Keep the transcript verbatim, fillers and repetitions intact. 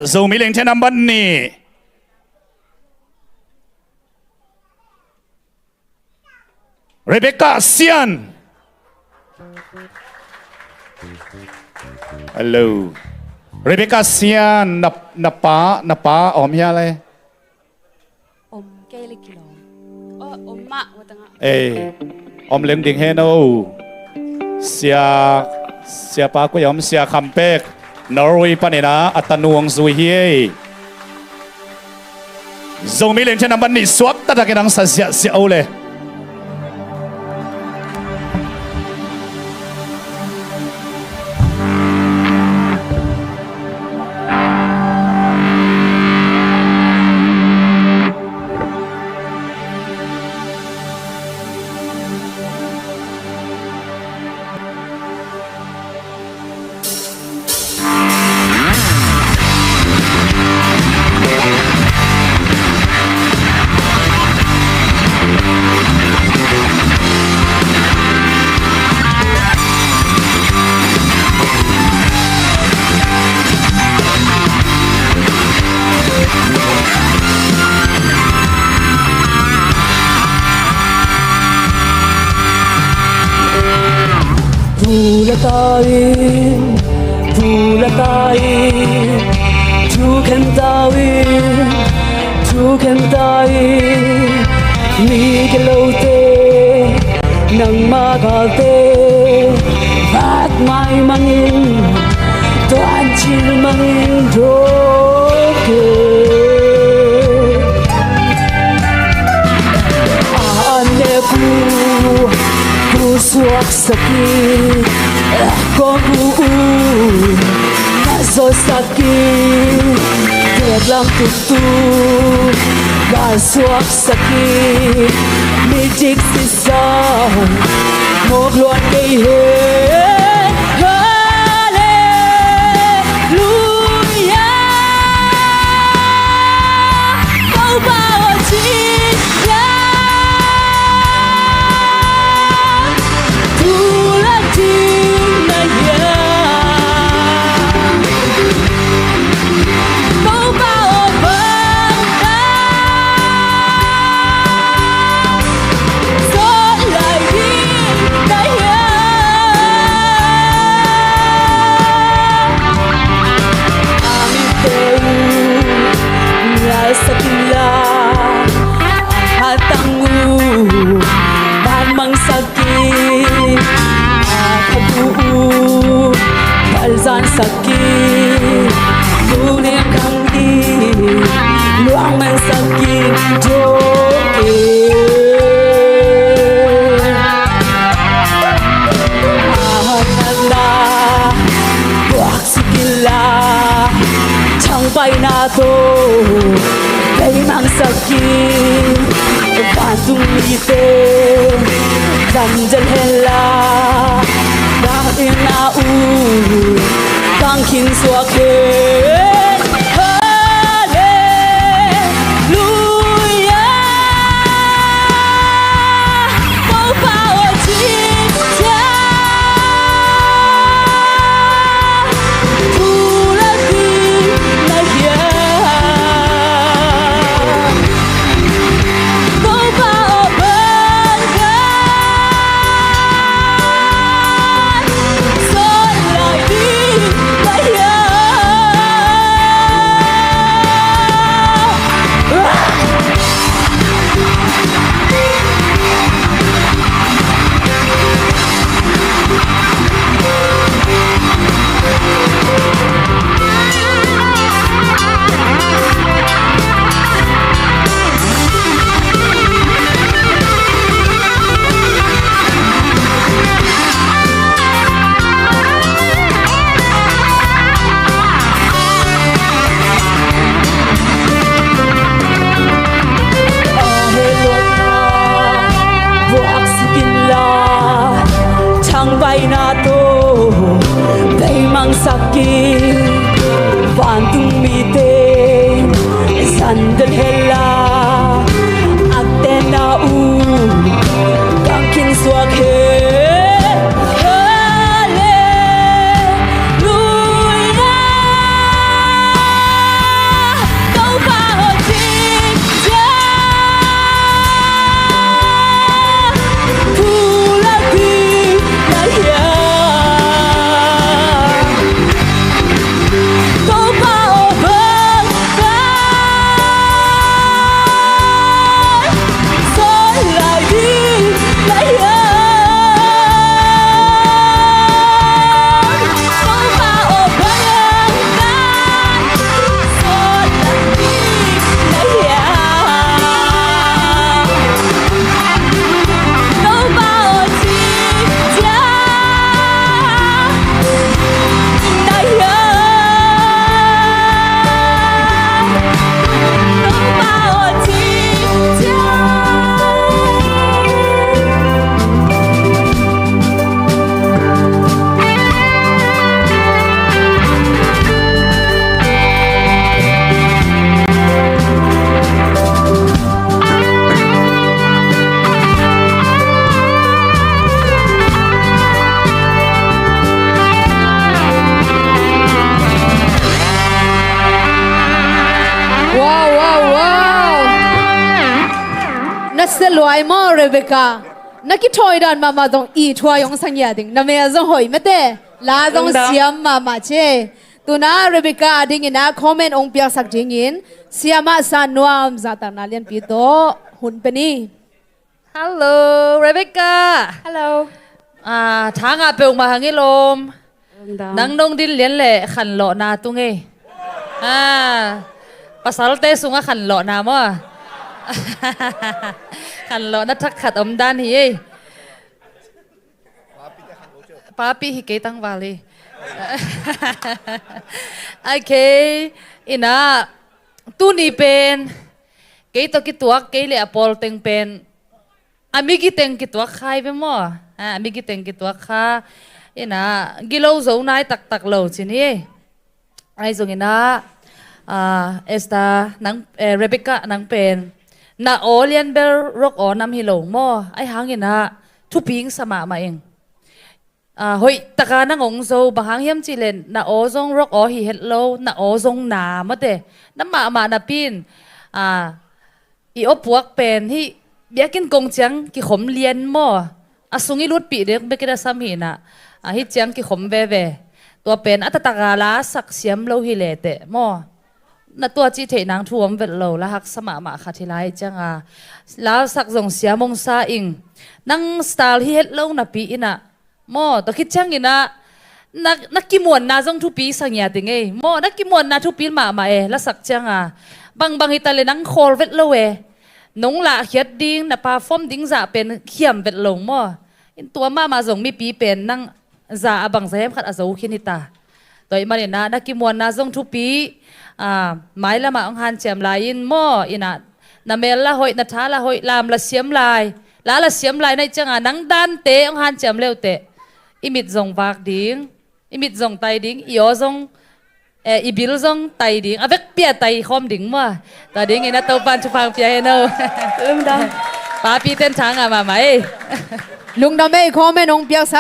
Zomi Lengthe nambat nih, Rebecca Sian. Hello. Rebecca Sian, na, na pa, na pa om hia le? Om kei le kilawm. Oh, om mah, watanga. Ei, om leng ding hen o. Sia, siapa koi om, Sia Kham Pek, Norway panin a, a tanu hong zui hi ei. Zomi Lengthe nambat nih suak taktakin hong sa ziahziah o le. Pulata in, pulata in, thukhenta in, thukhenta in, mi kilote, nangma galte, vat maimangin, tuancil mangin dawk e. A an le pu, pu suaksak in, kong u u, na zawsak in, teek lam tuktu, gal suaksak in, mi dik sisa, mawk luat kei hen. Halleluia. Topa aw, cih hiam, thu la ding na hiam? Topa aw, bang na sawt lai ding na hiam? A mitte uh ngialsak inla, a hatang uh manmangsak in, a khabu uh palzansak in, lungnem khang in luangmansak in, dawk e. A hatna buaksuk inla, thangpaihna tawh beimangsak in, vantung mite zan delh henla, dakinna uh kang khin suak hen. Halleluia. Topa aw, cih hiam, thu la ding na hiam? Topa aw, bang na sawt lai ding na hiam? Buaksuk inla, thangpaihna tawh beimangsak in, vantung mite zan delh henla, aktenna uh kang khin suak hen. Halleluia. Sia luai maw, Rebecca? Na kithawi dan mahmah zong i thuai hong sangia ding. Na mel zong hoih mete. La zong siam mahmah ce. Tuna Rebecca a dingin a comment hong piaksak dingin Siamah San Nuam zahtakna lianpi tawh hun pe ni. Hello, Rebecca. Hello. Ah, thangah peuhmah hang i lawm. Nang nong din lian le khanlawhna tung ei. Ah, pasalte sungah khanlawhna maw? Khanlawhna thak khat om dan hi ei. Papi hi kei tangval hi. Okay, ina, tuni pen kei tawh kituak kei le a pawl teng pen a migi teng kituak kha hi ve maw? Ah, a migi teng kituak kha. Ina, gilo zo nai taktak lo cin hi. Ahi zongin ah, ah, Esther nang, eh, Rebecca nang pen na aw lianbel rock aw nam hi lo maw? Ahi hangin ah thupi ing sa mahmah ing. Ah, hoih taka nang hong zo, bang hang hiam cihleh na aw zong rock aw hi het lo, na aw zong na mawte. Na mahmah napi in, ah, i aw puak pen hih biakinn kong ciang kikhom lian maw? A sung i lutpih dek bek i dasam hi inah, ah, hih ciang kikhom veve. Tua pen a taktak a la sak siam lo hi leteh maw? Na tua cih theih nang thu om vet lo, la haksa mahmah khat hi lai cianga. La sak zong siam hong sa ing. Nang style hi het lo napi inah maw, tua khit ciangin ah na, na kimuanna zong thupi sa ngiat ing ei. Maw, na kimuanna thupi mahmah e, la sak cianga. Bangbang hi ta le nang khawl vet lo e. Nong lahkhiat ding, na perform ding zah pen khiam vet lo maw? In tua mahmah zong mipi pen nang za a bangza hiam khat a zo khin hi ta. Tua ahih manin ah na kimuanna zong thupi, ah, mailamah hong hanciam lai in maw, inah na mel la hoih, na tha la hoih, lam la siam lai, la la siam lai na hih cianga nang dante hong hanciam leuteh i mit zong vak ding, i mit zong tai ding, i aw zong, eh, i bil zong tai ding, a vekpi a tai khawm ding maw? Tua dingin ah Topan thupha hong pia hen aw. Lungdam. Papi ten thangah mahmah ei. Lungdam ei, comment hong piaksak